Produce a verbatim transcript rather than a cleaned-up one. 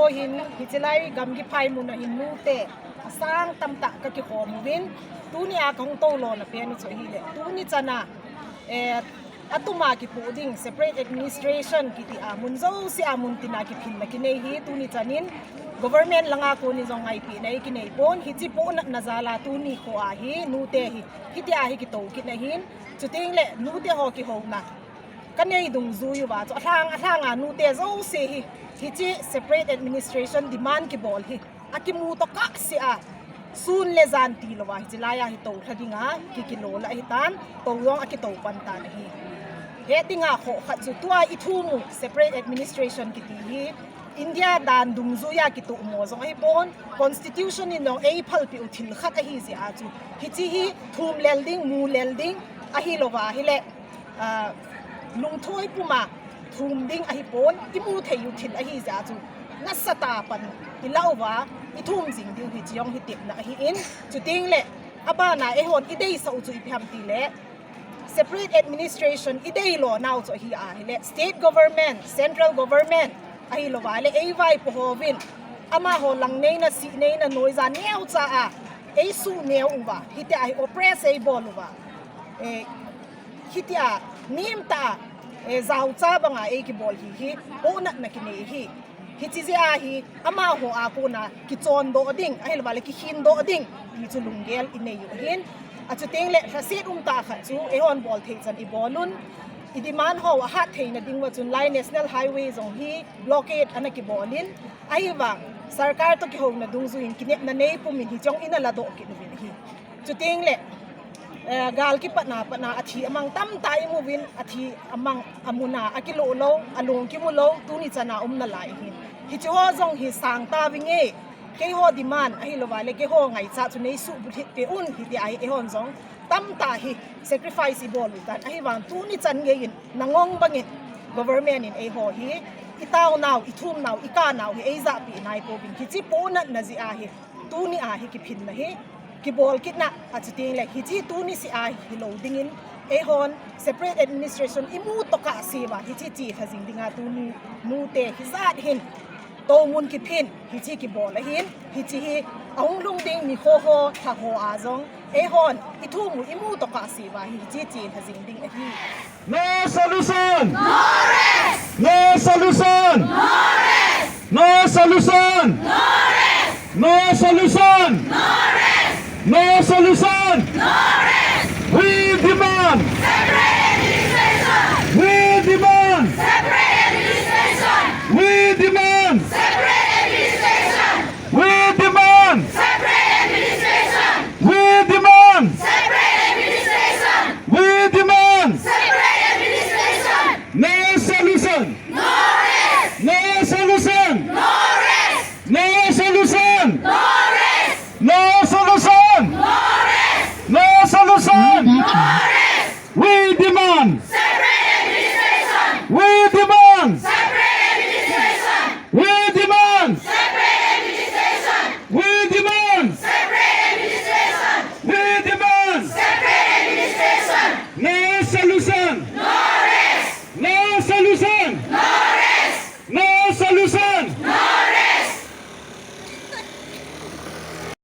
Ahin, hiche lai gamgi phai mun a hin nute asang tamtah kakikhom uvin, tuni a kahung toulona pen u chu ahile, tuni chana, eh, atuma kipoh ding separate administration kiti a mun jouse a mun tina kiphinna kinei hi, tuni chanin government langa konin jong ngaipehna eikinei pon, hiche pohnatna jal a tuni kho a hi nute hi, hitia hi kitou kit na hin, chuting le nute ho kihouna kanei dungjui uva chu, alhang, alhang a nute jouse hi, hiche separate administration demand kibol hi akimu tokah sea, sun le jan tilouva hiche laiya hi toulha dinga kikilo la ahitan, tou jong akitou pan tan ahi. He dinga khoh khat chu tua ithum u separate administration kiti hi India dan dungjuiya kitoh mo jong ahipon, constitution in jong eiphalpeh u thil khat ahi jeh a chu, hiche hi thum lel ding, mu lel ding ahilouva ahile, ah, lungthoi puma thum ding ahipon, imu thei u thil ahi jeh a chu, nasatah a pan ilah uva ithum jing diu hiche jong hi tepna ahin, chuting le abana eihon ideisah u chu ipi ham tile, separate administration ideilo nau chu ahi ahile, state government, central government ahilouva le eivaipo hovin amaho langneina, sihneina, noija neocha a eisuh neo uva, hitia hi oppress eibol uva, eh, hitia nemtah a, eh, jaocha banga eikibol hi hi pohnatna kinei ahi. Hiche jeh a hi amaho a kona kichondoh ding ahilouva le kikhindoh ding ti chu lunggel inei u ahin, achuteng le lhaset umtah khat chu eihon bol thei chan ibol un, i demand ho ahat theina dinguva chun lai National Highway jong hi blockade ana kibol in, ahivang sarkar toh kihouna dungjuiyin kinepna nei pumin hiche jong ina ladoh kit uvin ahi. Chuteng le, eh, gal kipatna, patna athi amang tamtah imuvin, athi amang amuna akiloh lou, along kimu lou, tuni chana um nalai ahin. Hicheho jong hi sangtah vinge, keiho demand ahilouva le keiho ngaichat chu neisuh bulhit peh un, hitia hi eihon jong tamtah hi sacrifice ibol u tan, ahivang tuni chan geiyin nangong bangin government in eiho hi itaonau, ithumnau, ikanau hi eijahpeh naipouvin, hiche pohnatna jeh a hi tuni a hi kiphinna hi kibol kitna, achuteng le hiche tuni sea hilou dingin eihon separate administration imu tokah sea hiche chelha jing dinga tuni nute hijat hin toumun kiphin hiche kibol ahin, hiche hi ahung lhung ding nikho ho, lha ho a jong eihon ithum u imu tokah sea hi hiche chelha jing ding ahi. No solution! No rest! No solution! No rest! No solution! No rest! No solution! No rest! No solution! No rest! We demand! Separate administration! We demand! Separate administration! We demand! Separate administration! We demand! Separate administration! We demand! Separate administration! We demand! Separate administration! No solution! No rest! No solution! No rest! No solution! No rest! No solution! No rest! No solution! No rest! We demand!